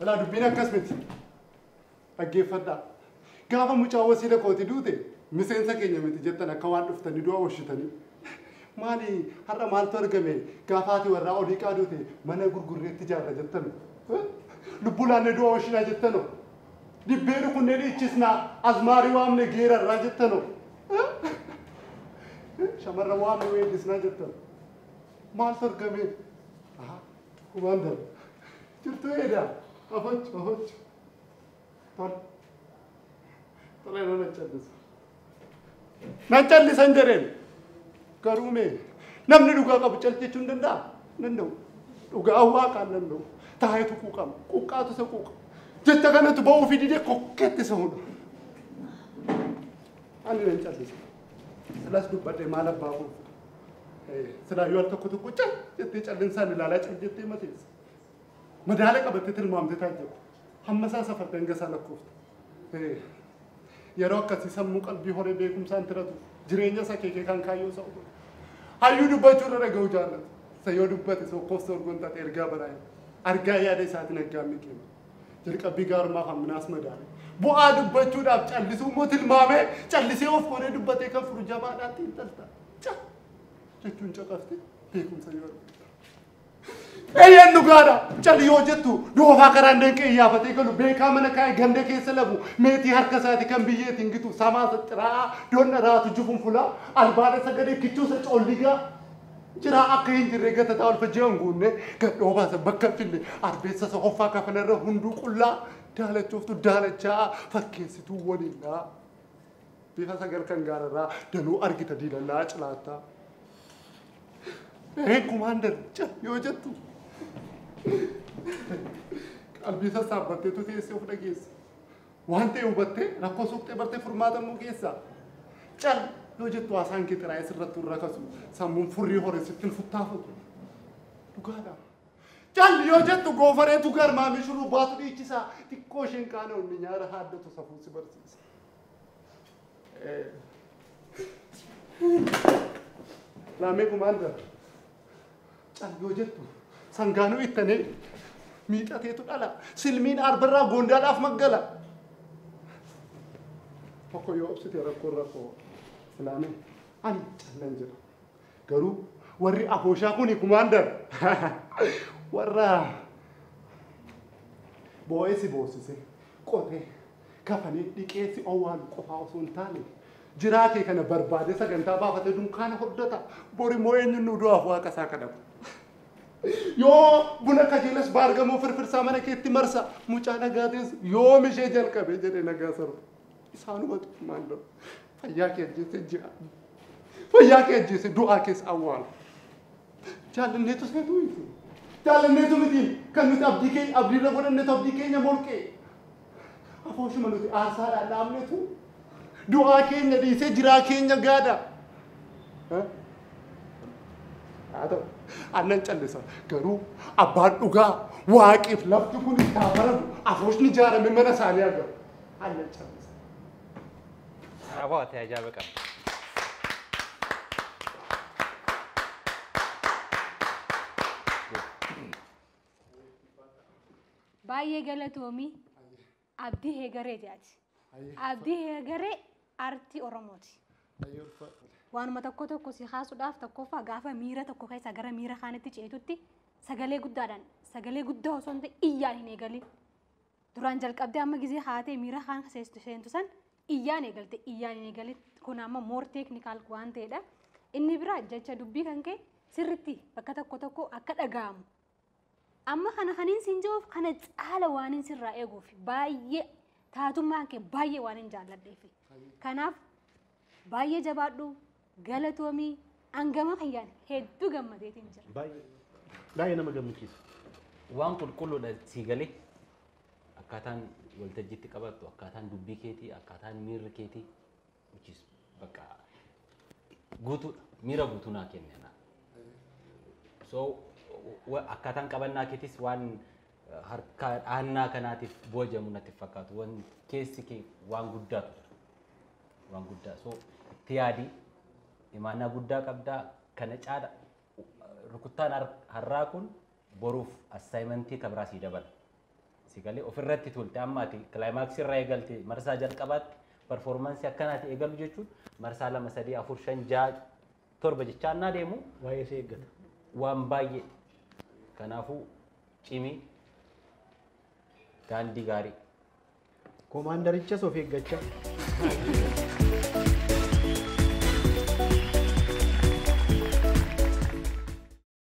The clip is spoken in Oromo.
Ilaa dubbiin akkas miti. Dhaggeeffadhaa. Gaafa mucaa wasiila kooti duute miseensa keenya miti jettan akka waan dhuftanii du'a oolchitanii. Maali har'a maaltu argame gaafa ati warraa olii qaaduute mana gurgurreetti ijaarra jettanu. Lubbuu laannee du'a oolchinaa jettanu. Dibbee rukunnee dhiichisnaa azmaarii waamne geerarraa jettanu. Shamarran waamne weellisnaa jettanu. Maaltu argame? Kumaandar. Jirtu eedaa. Afochu afochu. Tole. Tole nan callisa. Nan callisan jedheen. Garuu mee namni dhugaa qabu callichuu hin danda'a? Danda'u. Dhugaa waaqaan danda'u. Taayitu quuqama. Quuqqaatu isa quuqa. Jecha kanatu ba'uu fi didee kokkeetti isa hudha. Ani nan callisa. Silas dubbadhee maal abbaa koo silaa yoo al tokko tokko cal jettee callinsaan ilaalaa cal jettee mateessa. Madaala qabattee tilmaamtee taajjabda. Hamma isaa safartee hanga isaa lakkoofta. Yeroo akkasii sammuu qalbii horee beekumsaan tiratu jireenya isaa keekee kan kaayyoo isaa hubatu. Hayyuu dubbachuu irra dhaga'uu jaallatu. Isa yoo dubbate sokkoof sorgoon taate ergaa baraa'e. Argaa yaada isaatiin aggaammi kenna. Jalqabbii gaarummaa kan minaas madaale. Bu'aa dubbachuudhaaf callisuu immoo tilmaamee callisee of godhee dubbatee kan furu jabaadhaatti intalta. Cal jechuun caqafte beekumsa yoo argatta. Eeyyeen dhugaadha. Cal yoo jettu doofaa karaan danqee iyyaafatee galu beekaa mana kaa'e ganda keessa labu meetii harka isaati kan biyyeetiin gitu samaa isa xiraa'aa donna raatu jufuun fulaa albaadha sagalee kichuu isa coolligaa jiraa akka hin jirre gatataa ol fajjii hanguunne gadhoo baasa bakka hin finne arbeessa isa hoffaa kafanarra hunduu qullaa daalachooftu daalachaa fakkeessituu waliinaa bifa sagal kan gaararraa danuu argita diilallaa cilaattaa. Kumaandar cal yoo jettu qalbii sassaabbatteetu teessee of dhageessa. Waan ta'e hubattee rakkoo suuqxee bartee furmaata immoo keessa. Cal yoo jettu haasaan kee xiraa'ee sirratti hin rakasu sammuun furrii hore sitti hin futtaafatu. Dhugaadha. Cal yoo jettu goofareetu garmaamii shurrubbaatu dhiichisaa xiqqoo isheen qaana onni nyaara haaddatu safuu si barsiisa. Laamee kumaandar. Cal yoo jettu sangaanuu ittanee miixateetu dhala. Silmiin arbarraa goondaadhaaf maggala. Tokko yoo obsite rakkoon rakkoo ilaamee ani callan jedha. Garuu warri afooshaa kuni kumaandar warra boo'ee si boossise qotee kafanee dhiqee si owwaalu qofaa osoo hin taane jiraa kee kana barbaadee sagantaa baafatee dunkaana hordota. Bori immoo eenyuun nu du'aaf waaqa isaa kadhatu. Yoo buna kajeelas baargamoo firfirsaa mana keetti marsa mucaa nagaatees yoom ishee jalqabee jedhee nagaa sarba. Isaanumatu kumaandar fayyaa kee ajjeese ji'a. Fayyaa kee ajjeese du'aa keessa awwaalu. Jaallanneetu seetu miti. Jaallanneetu miti kan nuti abdii keenya abdiirra godhanneetu abdii keenya molqee. Afooshuma nuti aarsaadhaan dhaabnetu du'aa keenya dhiisee jiraa keenya gaada. Haa ta'u annan callisa garuu abbaan dhugaa waaqiif lafti kun itti haa baratu afooshni ijaarame mana isaanii argamu. Annan callisa. Bravo ati ajaa'iba qabda. Baay'ee galatoomii abdii heegareeti ati. Abdii heegaree aartii Oromooti. Waanuma tokko tokko si kaasuudhaaf tokkoffaa gaafa miira tokko keessaa gara miira kaanitti ceetutti sagalee guddaadhaan sagalee guddaa osoo hin ta'in iyyaan hin eegalin. Duraan jalqabdee amma gizee haatee miira kaan seentu san iyyaan eegalte iyyaan hin eegalin. Kun amma more technical waan ta'edha. Inni biraa jecha dubbii kan ka'e sirriitti bakka tokko tokko akka dhaga'amu. Amma kana kaniin siin jiruuf kana caala waan hin sirraa eeguuf baay'ee taatummaan kee baay'ee waan hin jaalladheef. Kanaaf baay'ee jabaadhu galatoomii hangama kiyyaan hedduu gammadeetiin jira. Baay'ee nama gammachiisa. Waan qulqulluudha sii galee akkaataan waltajjiitti qabattu akkaataan dubbii keetii akkaataan miirri keetii which is bakka guutuudha miira guutuu naa kenne naa. So akkaataan qabannaa keetis waan harka dhahannaa kanaatiif boojamu natti fakkaatu waan keessi kee waan guddaatu jira. Waan guddaa so itti yaadii imaanaa guddaa qabdaa kana caala rukuttaan har'aa kun boruuf assaayimentii kan biraa sii dabala. Si galee ofirratti tuulte amma ati kilaayimaksii irraa eegalte marsaa jalqabaatti performaansii akkanaati eegalu jechuun marsaa 2 3 4 5 6 7 jechaa annaa deemu Waa'ee isee eeggata. Waan baay'ee kanaafuu cimii daandii gaarii. Koomaandarichas of eeggachaa.